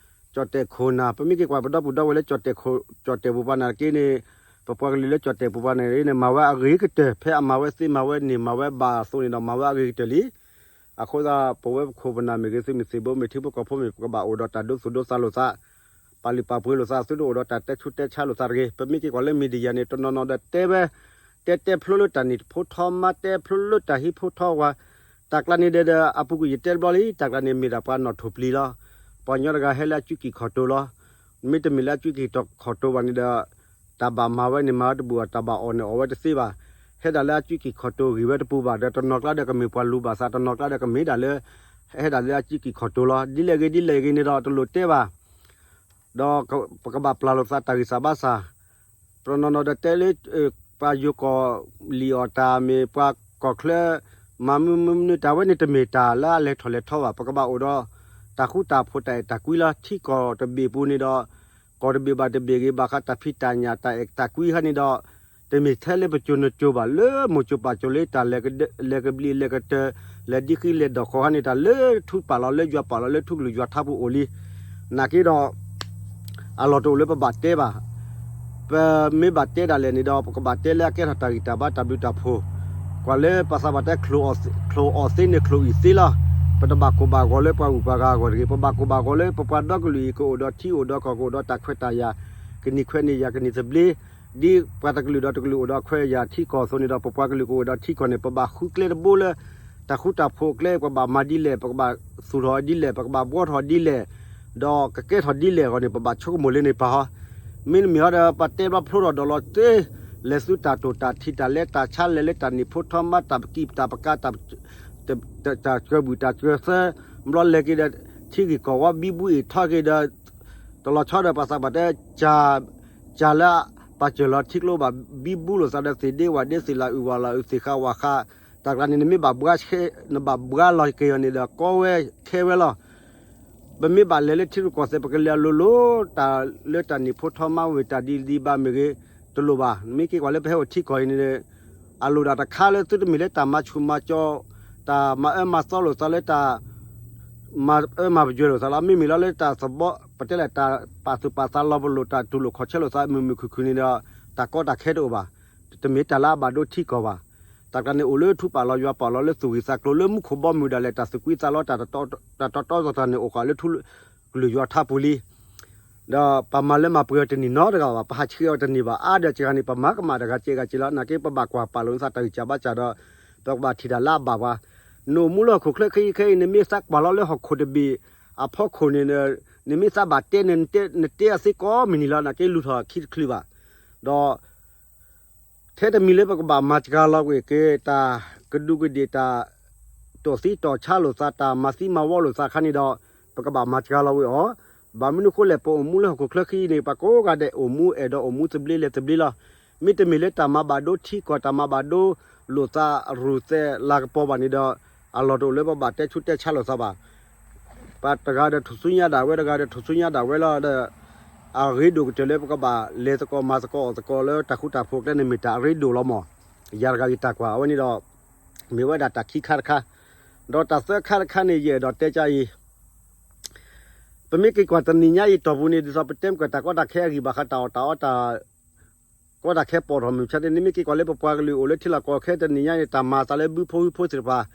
ကၠီၣ်တဲၣ်ခိၣ်နၢ်, ပမ့ၢ်က့ၤကွၢ်ပဒီပုၢ်ဒီဝဲၢ်လၢ ကၠီၣ်တဲၣ်ပူၤပှၤနာ်က့န့ၣ်, ပပှၤကလုာ်လၢကၠီၣ်တဲၣ်ပူၤပှၤနာ်က့န့ၣ် မၤဝဲအဂ့ၤကတၢၢ် ဖဲအမၤဝဲသ့မၤဝဲန့ၢ် မၤဝဲဘၣ်အသိးန့ၣ်ဒီး မၤဝဲအဂ့ၤကတၢၢ်လံ. အဃိသတး ပဝဲပခိၣ်ပနၢ်မ့ၢ်ဂ့ၤ, သုးမုၢ်သံၣ်ဘိမ့ၢ်, ထံဖိကီၢ်ဖိမ့ၢ်, ပကဘၣ်အိၣ်ဒီးတၢ်ဒိသူၣ်ဒိသးလိာ်သး, ပာ်လုၢ်ပာ်ပှ့ၤလိာ်သး, သုတအိၣ်ဒီးတၢ်တဲဆူးတဲဆါလိာ်သးတဂ့ၤ. ပမ့ၢ်က့ၤကွၢ်လၢ media န့ၣ် တနီၤနီၤဒီးတဲဝဲ, တဲတဲဖျိလၢတၢ်နံၣ်ဖိထီမါ, တဲဖျိလၢတၢ်ဟံးဖိထီဝၤ, တၢ်ကျါန့ၣ်ဒီး အပူၤကွံာ်ယတဲတဘျီလံ, တၢ်ကျါန့ၣ်မ့ၢ်ဒၣ်ပှၤနီၣ်ထိၣ်ပျံၤလီၤ. ပှၤကညီတဂၤဟဲလၢအစုကံၢ်ခီၣ်တိၤလီၤ. မ့တမ့ၢ်လၢအစုကံၢ်ခီၣ်တိၤဘၣ်န့ၣ်ဒီး တၢ်ဘၣ်မၤဝဲန့ၣ်မၤဝဲတဘူၣ်ဘၣ်, တၢ်ဘၣ်အီၣ်န့ၣ်အီၣ်ဝဲတသ့ဘၣ်. ဟဲဒၣ်လၢအစုကံၢ်ခီၣ်တိၤဂ့ၤဝဲတပူၤဘၣ်ဒီး တနီၤကျါဒီးကမ့ၢ်ပှၤလူၤဘၣ်သး, တနီၤကျါဒီးကမ့ၢ်ဒၣ်လၢ ဟဲဒၣ်လၢအစုကံၢ်ခီၣ်တိၤလီၤ. ဒ်လဲၣ်ဂ့ၤဒ်လဲၣ်ဂ့ၤန့ၣ်ဒီး တလိၣ်တဲဘၣ် ဒီးပကဘၣ်ပျၢ်လိာ်သးတၢ်ဂံၢ်စၢ်ဘါစၢ်, တနီၤနီၤဒီးတဲလၢ ပှၤယိၤကီၢ်လံၣ်အီၣ်တၢ်မ့ၢ် ပှၤကီၢ်ချၢ မၤမနုၤမနုၤ တၢ်ဝဲန့ၣ်တမ့ၢ်တၢ်လၢအလဲၤထီၣ်လဲၤထီဘၣ်. ပကဘၣ်အိၣ်ဒီး တၢ်ဃူတၢ်ဖိးတၢ်အဲၣ်တၢ်ကွံလီၤ. ထံကီၢ်တဘ့ၣ်ပူၤန့ၣ်ဒီး ကီၢ်တဘ့ၣ်ဘၣ်တဘ့ၣ်ဂ့ၤ ဘၣ်ဃးတၢ်ဖံးတၢ်ညၣ်တၢ်အဲၣ်တၢ်ကွံခါန့ၣ်ဒီး တမ့ၢ်ထဲလၢပစိၤနစိၤဘၣ်, လၢမိၢ်စိၤပၢ်စိၤလၢတၢ်လဲၤကဘျံးလဲၤကတၢၢ် လဲၤဒ်ဃံလဲၤဒီးဃီခါန့ၣ် တၢ်လၢထူပာ်လီၤလၢယွၤပာ်လီၤလၢထူကလုၢ်ယွၤထါပူၤအိၣ်လံ. နာ်က့ဒီး အလီၢ်တအိၣ်လၢပဘၣ်တဲဘၣ်. ပမ့ၢ်ဘၣ်တဲဒၣ်လဲာ်န့ၣ်ဒီး ပကဘၣ်တဲလၢအကဲထီၣ်တၢ်ဂံၢ်တၢ်ဘါတၢ်ဘျုးတၢ်ဖှိၣ်, ကွၢ်လၢပှၤသးပှၢ်တဲ ချိၣ်အီၣ်သ့န့ၣ်ချိၣ်အံၣ်သ့လီၤ. ပတဘၣ်ကိၢ်ဘၣ်ဂီၤလၢပှၤဂုၤပှၤဂၤအဂီၢ်တဂ့ၤ, ပဘၣ်ကိၢ်ဘၣ်ဂီၤလၢပပှၤဒီကလုာ်အံၤ ကအိၣ်ဒီးထံအိၣ်ဒီးကီၢ် ကအိၣ်ဒီးတၢ်ခွဲးတၢ်ယာ် ကနံၤခွဲးနံၤယာ်ကနံၤသဘျ့, ဒ်ပှၤတကလုာ်ဒီးတကလုာ်အိၣ်ဒီးခွဲးယာ်ထံကီၢ်အသိးန့ၣ်ဒီး ပပှၤကလုာ်ကအိၣ်ဒီးထံကီၢ်န့ၣ် ပဘၣ်ဃုကျဲတဘိလၢတၢ်ဃူတၢ်ဖိးအကျဲ ပကဘၣ်မၤဒ်လဲၣ်, ပကဘၣ်သူၣ်ထီၣ်ဒ်လဲၣ်, ပကဘၣ်ဘှီထီၣ်ဒ်လဲၣ်, ဒီးကကဲထီၣ်ဒ်လဲၣ်အဂီၢ်န့ၣ် ပဘၣ်ဆိကမိၣ်လၢန့ၣ်ပၢ်ဟီ. မ့တမ့ၢ်ဟီဒီး ပတဲဘျီဖျိထီၣ်ဒီးလီၤသ့, လဲၤဆူတၢ်တိာ်တၢ်ထံးတၢ်လဲၤတၢ်ဆါ လဲၤလၢတၢ်နံၣ်ဖိထီမါ တၢ်ပကံၢ်တၢ်ပကၤ တၢ်စၢၤဘူၣ်တၢ်စၢၤသၢ, ဘျီလဲၤက့ၤဒီး ထံဂ့ၢ်ကီၢ်ဝီဘံဘူအ့ၣ်ထီၣ်က့ၤဒီး တလီၤဆီဒီးပှၤသးပှၢ်တဲ ကၢ်လၢပာ်စၢၤလီၤထံကျိဘၣ် ဘံဘူလိာ်သးဒီး သ့ၣ်ဒ့ဝၣ်ဒ့ သ့ၣ်လၢအုၣ်ဝၣ်လၢအုၣ် သ့ၣ်ဃးဝၣ်ဃး, တၢ်ကျါန့ၣ် နမ့ၢ်ဘၣ်ဘှါဆဲ နဘၣ်ဘှါလီၤက့ၤအီၤန့ၣ်ဒီး ကီဝဲခဲဝဲလီၤ. ပမ့ၢ်ဘၣ်လဲၤလၢထံရူၢ်ကီၢ်သဲး ပကလဲၤအလိၤလိၤ တၢ်လၢတၢ်နံၣ်ဖိထီမါဝ့ၢ် တၢ်ဒ်ဒံးဘၣ်မ့ၢ်ဂ့ၤ တလိၣ်ဘၣ်. နမ့ၢ်က့ၤကွၢ်လၢပဟဲအိၣ်ထံကီၢ်အံၤန့ၣ် အလိၣ်ဒၣ်တခါလၢသုတမ့ၢ်လၢတၢ်မၤဆူၣ်မၤကၠီ တၢ်မၤအၢမၤသီလိာ်သးလၢတၢ် မၤအၢမၤပယွဲလိာ်သးလီၤ. မ့မ့ၢ်လီၤလၢတၢ်သဘီ ပတဲလဲၣ် တၢ်ပာ်သူၣ်ပာ်သးလီၤပလိာ် တၢ်တူၢ်လိာ်ခီၣ်ဆၢလိာ်သး မုာ်မုာ်ခုၣ်ခုၣ်န့ၣ်ဒီး တၢ်ကီတၢ်ခဲတအိၣ်ဘၣ်. တမ့ၢ်တၢ်လၢအဘၣ်ဒိထံကီၢ်ဘၣ်. တၢ်ကျါန့ၣ် အိၣ်လၢထူပာ်လီၤယွၤပာ်လီၤ လၢသူၣ်ဂံၢ်သးကျိၤ လၢမူခိၣ်ဘီမုၢ်ဒၣ်လဲာ် တၢ်သူၣ်ကွံသးလီၤ တၢ်တတီတတီတီသတးန့ၣ် အိၣ်ဃာ်လၢထူကလုာ်ယွၤထါပူၤလံ. ဒီးပမၤလၢမၤပှဲၤအီၤတနံၣ်နီတဂၤဘၣ်, ပဟးဆှဲးအီၤတန့ၢ်ဘၣ်. အါဒီးစှၤန့ၣ် ပမၤကမၣ်တဂၤစဲးဂၤစဲးလီၤ. နာ်က့ ပဘၣ်ကွၢ်ပာ်လိာ်နသးတၢ်ဂံၢ်စၢ်ဘါစၢ်ဒီး ပကဘၣ်ထံၣ်တၢ်လၢအဘၣ်ပှၤ. နအိၣ်မူလၢဟီၣ်ခိၣ်ချၢခဲအံၤခဲအံၤ နမ့ၢ်သးကွၢ်လီၤလၢဟီၣ်ခိၣ်တဘ့ၣ်အဖီခိၣ်န့ၣ် နမ့ၢ်သးဘၣ်တဲန့ၣ် နတဲအသ့ကိးမုၢ်နံၤလီၤ. နာ်က့ လူၤထီၣ်ခံတချုးဘၣ်. ဒီး ထဲတမံၤလၢပကဘၣ်မၤစှၤလီၤကွံာ်က့ၤ တၢ်ကဒူးကဒ့ၣ် တၢ်တိာ်သံတိာ်ဆါလိာ်သး တၢ်မၤသံမၤဝီလိာ်သးအခါန့ၣ်ဒီး ပကဘၣ်မၤစှၤလီၤကွံာ်အီၤ. ဘၣ်မနုၤအဃိလဲၣ် ပအိၣ်မူလၢဟီၣ်ခိၣ်ချၢခံအံၤန့ၣ် ပှၤကိးဂၤဒဲးအိၣ်မူအဲၣ်ဒိးအိၣ်မူသဘျ့လဲၤသဘျ့လီၤ. မ့တမ့ၢ်လၢတၢ်မၤဘၣ်ဒိထံကီၢ် တၢ်မၤဘၣ်ဒိလိာ်သးရူၢ်သဲးလၤကပီၤဘၣ်န့ၣ်ဒီး အလီၢ်တအိၣ်လၢပဘၣ်တဲဆူးတဲဆါလိာ်သးဘၣ်. ပှၤတဂၤဒီးထူၣ်စုညါဒၣ်ဝဲ တဂၤဒီးထူၣ်စုညါဒၣ်ဝဲလီၤဒီး အရ့ဒိၣ်ကတၢၢ်လၢပကဘၣ်လဲၤသကိးမၤသကိးအီၣ်သကိးလၢတၢ်ဃူတၢ်ဖိးကျဲန့ၣ် မ့ၢ်တၢ်အရ့ဒိၣ်လီၤမး. ယၤတဂၤယတၢ်ကွၢ်အဝဲန့ၣ်ဒီး မ့ၢ်ဝဲဒၣ်တၢ်ခံခါတခါ, ဒီးတၢ်သၢခါတခါန့ၣ် ယအဲၣ်ဒိးတဲကအံၤ ပမ့ၢ်က့ၤကွၢ်တနံၤညါအံၤတီၢ်ပူၤန့ၣ် ဒ်သိးပတဲမ့ၢ်ကွၢ်တၢ်ကီတၢ်ခဲအဂံၢ်ဘၣ်ဃးတၢ်အီၣ်တၢ်အီတၢ် ကွၢ်တၢ်ခဲပိာ်ထီၣ်မုၢ်ဆါတနံၤ မ့ၢ်က့ၤကွၢ်လၢပပှၤကလုာ်အိၣ်လၢထံလီၢ်ကီၢ်ခဲတနံၤညါန့ၣ် တၢ်မၤသးလၢဘုဖိဟုဖိသ့ၣ်တဖၣ်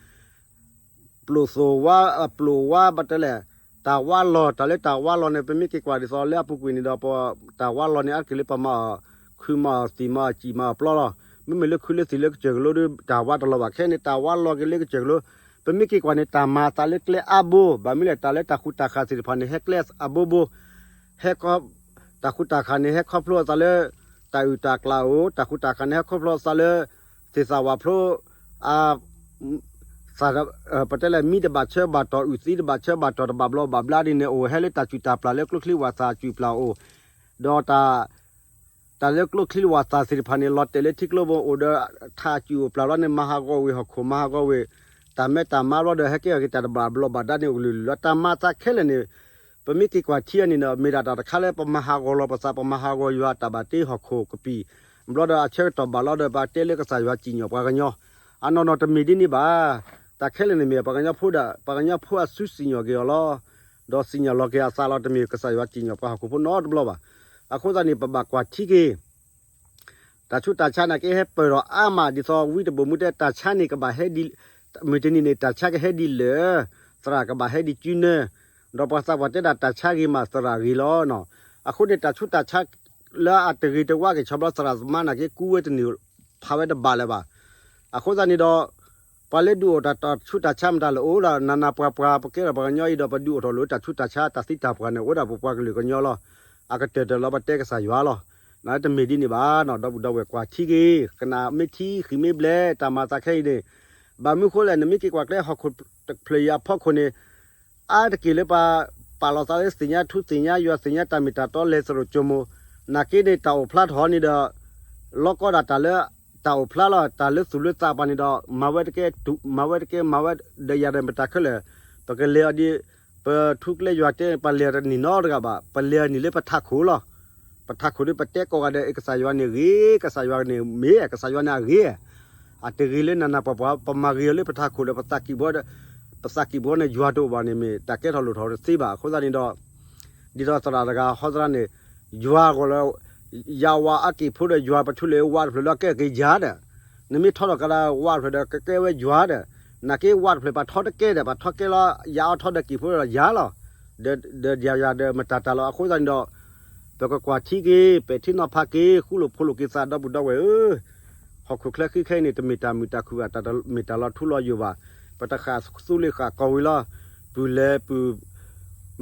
ပျိာ်သိၣ်ဝါ ပျိာ်ဝါဘၣ်တဲလဲၣ်, တၢ်ဝါလီၤ တၢ်လၢတၢ်ဝါလီၤန့ၣ် ပမ့ၢ်က့ၤကွၢ်ဒ်သိးလၢအပူၤကွံာ်န့ၣ်ဒီး ပတၢ်ဝါလီၤန့ၣ် အါတက့ၢ်လၢပမၤအီၤ ခုမၤအီၤသံၣ်မၤအီၤစံာ်မၤအီၤပျီလီၤ. မ့မ့ၢ်လၢခုလၢသံၣ်လၢကစၢၢ်ကလိဒီး တၢ်ဝါတလီၤဘၣ်ခဲန့ၣ် တၢ်ဝါလီၤက့ၤလၢကစၢၢ်ကလိ ပမ့ၢ်က့ၤကွၢ်န့ၣ် တၢ်မၤသးလၢကျဲအါဘိ ဘၣ်မနုၤလဲၣ် တၢ်လၢတၢ်ဃူတၢ်ဃာ်သ့ၣ်တဖၣ်န့ၣ် ဟဲကျဲအါဘိဘိ ဟဲခီ တၢ်ဃူတၢ်ဃာ်န့ၣ် ဟဲခီဖျိအသးလၢ တၢ်အုၣ်တၢ်ကျၢ်အိၣ်, တၢ်ဃူတၢ်ဃာ်န့ၣ် ဟဲခီဖျိအသးလၢ သ့ၣ်သၣ်ဝၣ်ဖျိ အ ပတဲလဲၣ် မံတဘၣ်ဆၢဘၣ်တီၢ် အုၣ်သံတဘၣ်ဆၢဘၣ်တီၢ် တဘၣ်ဘျီးဘၣ်ဘျါဒ်န့ၣ် အိၣ်ဟဲလၢတၢ်စုၣ်တၢ်ပျၢ်လၢကျိချံဝၣ်သၣ်စုၣ်ပျၢ်အိၣ်, ဒီးတၢ် တၢ်လၢကျိချံဝၣ်သၣ်သ့ၣ်တဖၣ်န့ၣ် လီၤတဲာ်လၢထံကျိပူၤအိၣ်ဒီး ထးစုၣ်အိၣ်ပျၢ်လီၤန့ၣ် မၤဟးဂီၤဝ့ၢ်ဟီၣ်ခိၣ် မၤဟးဂီၤဝ့ၢ် တၢ်မဲတၢ်မါဘျီဒီး ဟဲကဲထီၣ်က့ၤတၢ်တဘၣ်ဘျီးဘၣ်ဒါန့ၣ် အိၣ်ကလုာ်လုာ်လီၤ. တၢ်မၤသးခဲလၢာ်န့ၣ် ပမ့ၢ်က့ၤကွၢ်ထံအံၤန့ၣ်ဒီး မ့ၢ်ဒၣ်တၢ်တခါလၢပမၤဟးဂီၤလီၤပသး ပမၤဟးဂီၤယွၤတၢ်ဘၣ်တ့ဟီၣ်ခိၣ်ကပံာ် ဘျီဒီးအဆၢကတီၢ်ဘၣ်လီၤဒီး ပတဲလၢကစၢ်ယွၤစံၣ်ညီၣ်ပှၤကညီ အနီၢ်နီၢ်တမ့ၢ်ဒ်န့ၣ်ဘၣ်. တၢ်ခဲလၢာ်န့ၣ်မ့ၢ်ပှၤကညီဖိဒီး ပှၤကညီဖိအစုစံၣ်ညီၣ်က့ၤအီၤလီၤ. ဒီးစံၣ်ညီၣ်လီၤက့ၤအသးလီၤ တမ့ၢ်ကစၢ်ယွၤစံၣ်ညီၣ်ပှၤဟီၣ်ခိၣ်ဖိနီတဘျီဘၣ်. အဃိသတးန့ၣ် ပဘၣ်ကွၢ်ထံက့ၤ တၢ်ဆူးတၢ်ဆါနာ်က့ဟဲပၢၢ်ထီၣ်အါမး ဒ်သိးဝံတဘိၣ်မူတဲ တၢ်ဆါန့ၣ်ကဘၣ်ဟဲဒ် မုၢ်တနံၤန့ၣ် တၢ်ဆါကဟဲဒ်လၢာ် သရၣ်ကဘၣ်ဟဲဒ်ကၠူနၢ ဒီးပှၤသးပှၢ်တဲဒၣ်တၢ်ဆါဂ့ၤမး သရၣ်ဂ့ၤလီၤနီၤ. အဃိန့ၣ် တၢ်ဆူးတၢ်ဆါ လၢအတဂ့ၤတဝါက့ၤဆီဘျီ သရၣ်သမါနာ်က့ ကူဝဲတန့ၢ်ဖးဝဲတဘၣ်လၢၤဘၣ်. အဃိသတးန့ၣ်ဒီး ပှၤလၢဒုးအိၣ်တၢ်တၢ်ဆူးတၢ်ဆါမတၤလၢအိၣ်ဒီး နးနးပှၤပှၤ ပကဲထီၣ်ပှၤကညီအံၤဒီး ပဒုးအိၣ်ထီၣ်လိာ်တၢ်ဆူးတၢ်ဆါ တၢ်သံတၢ်ပှၢ်န့ၣ် အိၣ်ဒၣ်ပပှၤကလုာ်ကညီလီၤ. အကတၢၢ်တၢၢ်လီၤ ပတဲကစၢ်ယွၤလီၤ. နတမ့ၢ်ဒ်န့ၣ်ဘၣ်နီၤ ဒီပုၢ်ဒီဝဲၢ်ကွၢ်ထံက့ၤ ကနၣ်မ့ၢ်ထံဃံးမ့ၢ်ဘျဲး တၢ်မၤသးခဲအံၤန့ၣ် ဘၣ်မနုၤဃိလဲၣ် နမ့ၢ်က့ၤကွၢ်ကျဲဟီၣ်ခိၣ်တဖျၢၣ်အံၤအဖီခိၣ်န့ၣ် အါတက့ၢ်လၢပ ပာ်လီၤသးလၢသ့ၣ်ညါထူသ့ၣ်ညါယွၤ သ့ၣ်ညါတၢ်မ့ၢ်တၢ်တီ လဲၤသရိာ်ကၠိမိၤ နာ်က့န့ၣ်တၢ်အိၣ်ဖျါထီၣ်န့ၣ်ဒီး လီၤကီဒၣ်တၢ်လၢ တၢ်အိၣ်ဖျါလီၤ တၢ်လၢသူၣ်လၢသးပှၤန့ၣ်ဒီး မၤဝဲတကဲ မၤဝဲဒီးယၤဒီးမတၤခဲလၢာ် ပကလဲၤအီၤဒ် ပထူကျဲယွၤတဲ ပလဲၤအီၤတန့ၢ်နီတဂၤဘၣ် ပလဲၤအီၤန့ၣ်လၢပထးခိၣ်လီၤ. ပထးခိၣ်ဒီးပတဲကိးဂၤဒဲး ကစၢ်ယွၤန့ၣ်ဂ့ၤ ကစၢ်ယွၤန့ၣ်မ့ၢ် ကစၢ်ယွၤန့ၣ်အဂ့ၤ အတဂ့ၤလၢနးနးပှၤပှၤ ပမၤဂ့ၤအီၤလၢပထးခိၣ်ဒီး ပသးကံၢ်ဘီဒီး ပသးကံၢ်ဘီန့ၣ် ယွၤတအိၣ်ဘၣ်န့ၣ်မ့ၢ် တၢ်ကဲထီၣ်လိၣ်ထီၣ်တသ့ဘၣ်. အဃိသတးန့ၣ်ဒီး ဒ်သိးသရၣ်တဂၤဟီသရၣ်န့ၣ် ယွၤဂီၢ်လၢ ယဝၤအက့ၢ်ဖိဒီးယွၤပထူလၢဝါတဖျၢၣ်လၢအကဲက့ၤယၤဒီး နမ့ၢ်ထီထီၣ်ကဒါဝါတဖျၢၣ်ဒီးကကဲဝဲယွၤဒီး နာ်က့ဝါတဖျၢၣ်ပှၤထီတကဲဒီး ပှၤထီကဲလီၤ ယၤအီၤထီဒီးက့ၢ်ဖိဒီးယၤလီၤ. ဒီးယၤယၤဒီးမတၤတၢ်လီၤ. အဃိသတးန့ၣ်ဒီး ပကကွၢ်ထံက့ၤ ပဲာ်ထံနီၤဖးက့ၤ ဃူလိာ်ဖိးလိာ်က့ၤသး ဒီပုၢ်ဒီဝဲၢ်ဧၢ ဟီၣ်ခိၣ်ချၢဃံခဲအံၤန့ၣ် တမ့ၢ်တၢ်မုာ်တၢ်ခုၣ်ဘၣ် တၢ်မ့ၢ်တၢ်လီၤထူလီၤယိာ်ဘၣ်. ပတဃၣ်သူလ့ၤဃၣ်ကီၢ်ဝံၤလီၤ. ပုၢ်လဲၤပုၢ်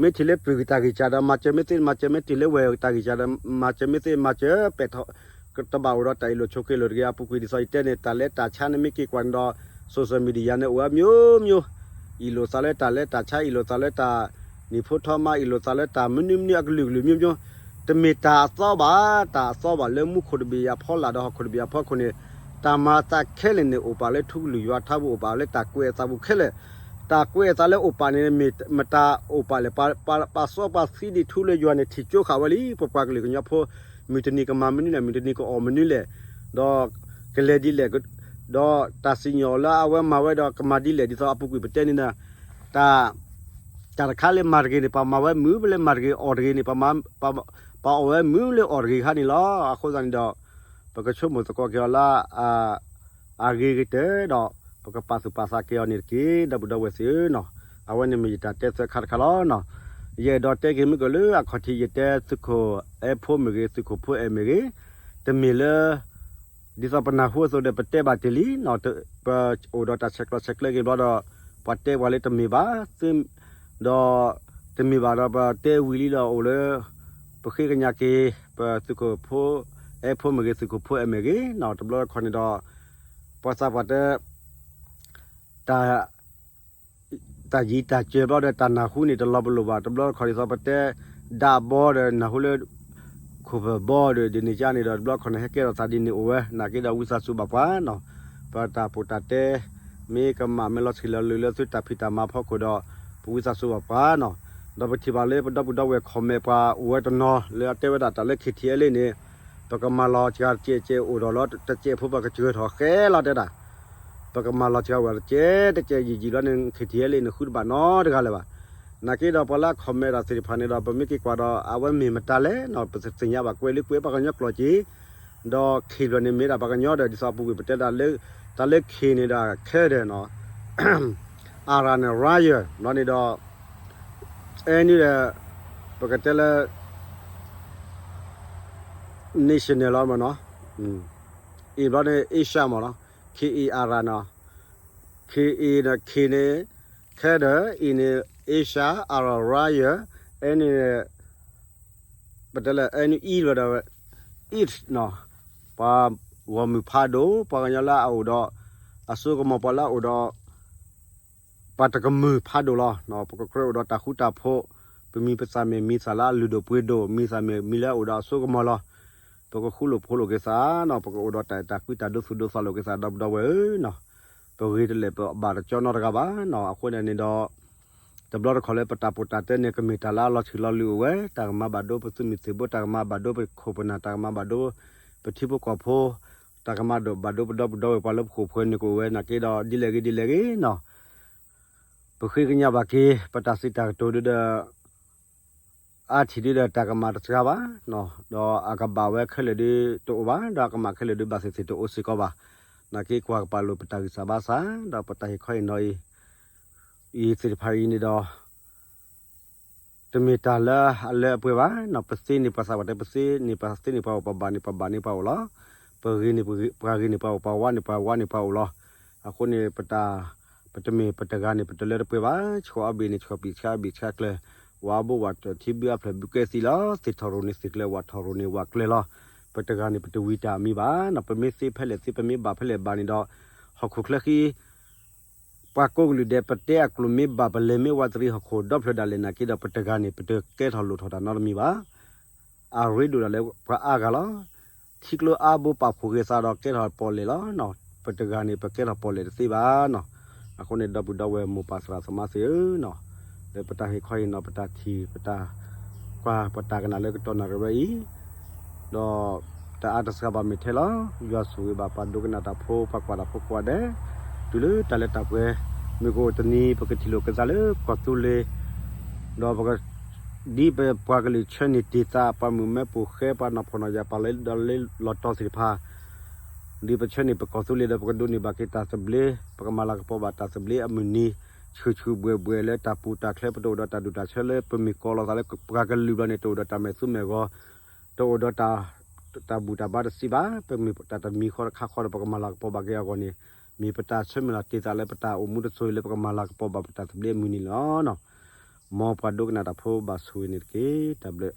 မ့ၢ်ထံၣ်လၢပုၢ်တၢ်ဂံၢ်စၢ်ဒီး မၤစၢၤမ့ၢ်သ့ မၤစၢၤမ့ၢ်ထံၣ်လၢဝဲၢ်တၢ်ဂံၢ်စၢ်ဒီး မၤစၢၤမ့ၢ်သ့ မၤစၢၤပဲာ်ထီၣ် တဘၣ်အိၣ်ဒီးတၢ်အ့ၣ်လိာ်ဆိးက့လိာ်တဂ့ၤ. အပူၤကွံာ်ဒ်သိးယတဲန့ၣ် တၢ်လဲၤတၢ်ဆါန့ၣ်မ့ၢ်က့ၤကွၢ်န့ၣ်ဒီး social media န့ၣ်အိၣ်ဝဲမျိုးမျိုး အ့ၣ်လိာ်သးလၢတၢ်လဲၤတၢ်ဆါ အ့ၣ်လိာ်သးလၢတၢ် နံၤဖိထီမါ အ့ၣ်လိာ်သးလၢတၢ်မနုၤမနုၤအကလုာ်ကလုာ်မျိုးမျိုး တမ့ၢ်တၢ်အသီဘၣ် တၢ်အသီဘၣ်လၢမူခိၣ်တဘ့ၣ်အဖီလာ်ဒီးဟီၣ်ခိၣ်တဘ့ၣ်အဖီခိၣ်န့ၣ် တၢ်မၤသးခဲလၢာ်န့ၣ် အိၣ်ပာ်လၢထူကလုာ်ယွၤထါပူၤ အိၣ်ပာ်လၢတၢ်ကွဲးအသးပူၤခဲလၢာ် တၢ်ကွဲးအသးလၢအိၣ်ပာ်န့ၣ် မ့ၢ်မတၤအိၣ်ပာ်လဲၣ် ပှၤစီပှၤဆှံဒ်ထူလၢယွၤန့ၣ် ထံၣ်ကၠိဃာ်ဝဲလံ ပပှၤကလုာ်ကညီဖိ မုၢ်တနံၤကမၤမနုၤလဲၣ် မုၢ်တနံၤကအီၣ်မနုၤလဲၣ် ဒီးကလဲၤဒ်လဲၣ် ဒီးတၢ်စံၣ်ညီၣ်လၢအဝဲမၤဝဲဒီးကမၤဒ်လဲၣ် ဒ်သိးအပူၤကွံာ်ပတဲန့ၣ် တၢ် တၢ်တခါလၢမၤတဂ့ၤန့ၣ် ပမၤဝဲမုာ် ပလၢမၤတဂ့ၤအီၣ်တဂ့ၤန့ၣ် ပအီၣ်ဝဲမုာ်လၢအီၣ်တဂ့ၤခါန့ၣ်လီၤ. အဃိသတးန့ၣ်ဒီး ပကဆိကမိၣ်သကိးက့ၤအီၤလၢ အဂ့ၤကတၢၢ်ဒီး ပကပာ်သူၣ်ပာ်သးက့ၤအီၤန့ၣ်တက့ၢ် ဒီပုၢ်ဒီဝဲၢ်သ့ၣ်ဧၢနီၤ. အဝဲန့ၣ်မ့ၢ်ယတၢ်တဲသၢခါတခါလီၤနီၤ. ယအဲၣ်ဒိးတဲက့ၤမ့ၢ်ကီးလၢအခီၣ်ထံး ယတဲသုးခိၣ်အဲၣ်ဖိမ့ၢ်ဂ့ၤ သုးခိၣ်ဖိအဲၣ်မ့ၢ်ဂ့ၤ တမ့ၢ်လၢ ဒ်သိးပနၢ်ဟူအသိးဒီး ပတဲဘၣ်တ့ၢ်လံနီၤ, ပအိၣ်ဒီးတၢ်ဆဲးကျိးဆဲးကျၢက့ၤဘျီဒီး ပှၤတဲပှၤလၢတမ့ၢ်ဘၣ်, ဒီး တမ့ၢ်ဘၣ်ဒီးပတဲဝံၤလံဒီးအိၣ်လၢ ပဃ့ကညးက့ၤ ပသုးခိၣ်ဖိ အဲၣ်ဖိမ့ၢ်ဂ့ၤ သုးခိၣ်ဖိအဲၣ်မ့ၢ်ဂ့ၤနီၤ, တဘျီတခီၣ်န့ၣ်ဒီး ပှၤသးပှၢ်တဲ တၢ် တၢ်ယံၤတၢ်စၢၤဘျီဒီး တၢ်နၢ်ဟူန့ၣ်တလီၤပလိာ်ဘၣ်, တဘျီတခီၣ်ဒ်သိးပတဲ ဒၣ်ဘီဒီးနၢ်ဟူလၢ ခိၣ်ဖၢၣ်ဘီဒီး ဒ်န့ၣ်ကါန့ၣ်ဒီး တဘျီတခီၣ်န့ၣ် ဟဲကဲထီၣ်သးဒ်န့ၣ်အိၣ်ဝဲ, နာ်က့ဒီးဝံသးစူၤဘၣ်ပှၤနီၤ, ပတၢ်ပူၤတၢ်တဲ မ့ၢ်ကမၣ်မ့ၢ်လီၤဆံးလီၤလၢာ်လၢသုတၢ်ဖံးတၢ်မၤဖီခိၣ်ဒီး ပဝံသးစူၤဘၣ်ပှၤနီၤ, ဒီးပထံၣ်ဘၣ်လၢပဒီပုၢ်ဒီဝဲၢ် comment ပှၤအိၣ်ဝဲတနီၤလၢအတဲဝဲဒၣ်တၢ်လၢ KTLA န့ၣ် ပကမၤလီၤစှၤတစဲးစဲးအိၣ်ဒီးလီၤ တစဲးဖိပကစှၤထီၣ်ဃဲလီၤတဲဒၣ် ပကမၤလီၤစှၤဝဲတစဲးတစဲးယံာ်ယံာ်လီၤန့ၣ် KTLA န့ၣ်ဃုတဘၣ်နီတဂၤလၢၤဘၣ်. နာ်က့ဒီးပှၤလၢအ comment တၢ်သ့ၣ်တဖၣ်န့ၣ်ဒီး ပမ့ၢ်က့ၤကွၢ်ဒီး အဝဲမ့ၢ်မတၤလဲၣ်နီၤ, ပသ့ၣ်ညါဘၣ်ကွဲးလၢကွဲးပှၤကညီကျိာ်က့ၤ, ဒီး K ဘျီန့ၣ်မ့ၢ်ဒၣ်ပှၤကညီဒီး ဒ်သိးပူၤကွံာ်ပတဲဒၣ်လၢ တၢ်လၢ K န့ၣ်ဒီး ခဲဒီးနီၤ အရၣ်န့ၣ် ရါယၢၢ် ဘျီန့ၣ်ဒီး အဲန့ၣ်ဒီး ပကတဲလၢ national လီၤမ့ၢ်နီၤ အံၤဘျီန့ၣ် Asia မ့ၢ်နီၤ K A R နီၤ K A ဒီး K န့ၣ် ခဲဒီး အံၤန့ၣ် Asia အရၣ် ရါယၢၢ် အဲန့ၣ် ပတဲလၢ အဲန့ၣ် အံၤဘျီဒီး East နီၤ ပှၤဂီၢ်မုၢ်ဖးဒိၣ် ပှၤကညီလၢအအိၣ်ဒီး အစိကမီၤ ပှၤလၢအအိၣ်ဒီး ပှၤတကမုာ်ဖးဒိၣ်လီၤ. ပကကြၢးအိၣ်ဒီးတၢ်ဃူတၢ်ဖိး, ပမံၤပသၣ်မ့ၢ်မံၤသၣ်လၢအလုၢ်ဒိၣ်ပှ့ၤဒိၣ်, မံၤသၣ်မ့ၢ်မံၤလၢအအိၣ်ဒီးအစိကမီၤလီၤ. ပကဃူလိာ်ဖိးလိာ်က့ၤသးနီၤ, ပကအိၣ်ဒီးတၢ်အဲၣ်တၢ်ကွံတၢ်ဒိသူၣ်ဒိသးလိာ်က့ၤသး ဒီပုၢ်ဒီဝဲၢ်ဧၢနီၤ. ပဂ့ၤတလဲာ်ပဘၣ်တကၠီနီတဂၤဘၣ်နီၤ. အဃိန့ၣ်န့ၣ်ဒီး တဘျီတခီၣ်လၢပတၢ်ပီးတၢ်တဲန့ၣ် ကမ့ၢ်တၢ်လၢအလီၤထံးလီၤလံၤအိၣ်ဝဲ, တၢ်ကမၤဘၣ်ဒိပသုးမုၢ်သံၣ်ဘိ, တၢ်ကမၤဘၣ်ဒိပခိၣ်ပနၢ်, တၢ်ကမၤဘၣ်ဒိပထံဖိကီၢ်ဖိ, တၢ်ကမၤဒိၣ်ဘၣ်ဒိပဒီပုၢ်ဒီဝဲၢ်ပှၤလၢပခိၣ်ပဃၢၤန့ၣ်ကအိၣ်ဝဲနာ်က့ဒီး ဒ်လဲၣ်ဂ့ၤဒ်လဲၣ်ဂ့ၤနီၤ, ပဃ့ကညးဘၣ်က့ၤ ပတၢ်စံးတၢ်ကတိၤဒုဒီး အါထံၣ်ဒုဒီးတၢ်ကမၣ်တစှၤဘၣ်, ဒီးအကဘၣ်ဝဲခဲလၢာ်ဒုတအိၣ်ဘၣ်, ဒီးအကမၣ်ခဲလၢာ်ဒုဘၣ်သ့ၣ်သ့ၣ်တအိၣ်စ့ၢ်ကီးဘၣ်. နာ်က့ကွၢ်ကပာ်လိာ်ပတၢ်ဂံၢ်စၢ်ဘါစၢ်, ဒီးပတၢ်ဟ့ၣ်ခီဟ့ၣ်နီၤအံၤ အံၤသ့ၣ်တဖၣ်အံၤန့ၣ်ဒီး တမ့ၢ်တၢ်လၢအလၢအပှဲၤဘၣ်နီၤ, ပသ့န့ၢ်ပှၤသးပှၢ်တဲ ပသ့န့ၢ်ပှၤသ့န့ၢ်ပှၤအိၣ်, ပဘၣ်န့ၢ်ပှၤဘၣ်န့ၢ်ပှၤအိၣ်လီၤ. ပဂ့ၤန့ၢ်ပှၤဂ့ၤန့ၢ်ပှၤအိၣ်, ပဝါန့ၢ်ပှၤဝါန့ၢ်ပှၤအိၣ်လီၤ. အဃိန့ၣ် ပတၢ် ပတမ့ၢ်ပတဂၤန့ၣ် ပတလၢတပှဲၤဘၣ်, ဆှီအဘ့ၣ်န့ၣ် ဆှီပံာ်ဆါအဘ့ၣ်ဆါကျဲ, ဝါဘိဝးထံဘုအဖျၢၣ်ဘုကဲသံလီၤ, သ့ၣ်ထီၣ်ရိၣ်န့ၣ်သ့ၣ်ကျဲ, ဝးထီၣ်ရိၣ်န့ၣ်ဝးကျဲလီၤ. ပတဂၤန့ၣ် ပတဝံၤတၢ်အမံၤဘၣ်နီၤ, ပမ့ၢ်သ့ဖဲလဲၣ်သ့ ပမ့ၢ်ဘၣ်ဖဲလဲၣ်ဘၣ်န့ၣ်ဒီး ဟီၣ်ခိၣ်ချၢဃံ ပှၤကိးကလုာ်ဒဲး ပတဲအကျိာ်မ့ၢ်ဘၣ် ပလဲၤမ့ၢ်ဝးတရံးဟီၣ်ခိၣ်ဒီဖျၢၣ်ဒၣ်လဲာ်နာ်က့ဒီး ပတဂၤန့ၣ် ပတကဲထီၣ်လိၣ်ထီၣ်တၢ်နီတမံၤဘၣ်. အရ့ဒိၣ်ဒၣ်လၢပှၤအါဂၤလီၤ. ထံကျိအါဘိပာ်ဖှိၣ်က့ၤသးဒီးကဲထီၣ်ပီၣ်လဲၣ်လီၤ. ပတဂၤန့ၣ် ပကဲထီၣ်ပီၣ်လဲၣ်တသ့ဘၣ်နီၤ. အဃိန့ၣ် ဒီပုၢ်ဒီဝဲၢ်မိၢ်ပၢ်သရၣ်သမါသ့ၣ်ဧၢနီၤ, လၢပတၢ်ဟ့ၣ်ခီဟ့ၣ်နီၤ ပတၢ်ထံၣ် ပတၢ်ကွၢ် ပတၢ်ကနၣ်လၢကတီၢ်နၣ်ရံၣ်ဝဲအံၤ ဒီးတအါတစှၤဘၣ်မ့ၢ်ထဲလီၤ. ယွၤဆိၣ်ဂ့ၤဘၣ်ပှၤဒိကနၣ်တၢ်ဖိ ပှၤကွၢ်တၢ်ဖိကိးဂၤဒဲး တုၤလၢတၢ်လၢတၢ်ပှဲၤ, မုၢ်ကအိၣ်တနံၤ ပကထံၣ်လိာ်က့ၤသးလၢကီၢ်သူလ့ၤ, ဒီးပက ဒ်ပပှၤကလုာ်ဆၢန့ၢ်တ့ၢ်သး ပှၤမုၣ်မဲပိာ်ဃဲ ပှၤနီၢ်ဖှီၣ်နီၢ်ယာ် ပှၤလၢဒီးလၢလီၤတီၤသ့ၣ်တဖၣ် ဒ်ပဆၢန့ၢ်ပကီၢ်သူလ့ၤဒီး ပကဒိးန့ၢ်ဘၣ်က့ၤတၢ်သဘျ့, ပကမၤလၤကပီၤဘၣ်တၢ်သဘျ့အမုၢ်နံၤ ဆူၣ်ဆူၣ်ဘှဲၣ်ဘှဲၣ်လၢတၢ်ပူၤတၢ်ချၢ ပတအိၣ်ဒီးတၢ်ဒူၣ်တၢ်ဆၢလၢပမ့ၢ်ကိးလီၤသးလၢပှၤကလုာ်ဘျီန့ၣ် တအိၣ်ဒီးတၢ်မဲာ်သူမဲာ်ဂီၤ, တအိၣ်ဒီး တၢ်ဘူၣ်တၢ်ဘါတစံးဘၣ်, ပမ့ၢ်တၢ်တမံၤဃီတခါဃီဒီး ပကမၤလၤကပီၤဘၣ်က့ၤအဂီၢ်န့ၣ် မ့ၢ်ပတၢ်ဆၢမုၢ်လၢ်တ့ၢ်သးလၢပတၢ်အိၣ်မူတစိၤလၢပကမၤလၤကပီၤဘၣ်ပတၢ်သဘျ့အမုၢ်နံၤလီၤ. မ်ပှၤဒိကနၣ်တၢ်ဖိဘၣ်ဆိၣ်ဂ့ၤန့ၣ်တက့ၢ်. တၢ်ဘျုး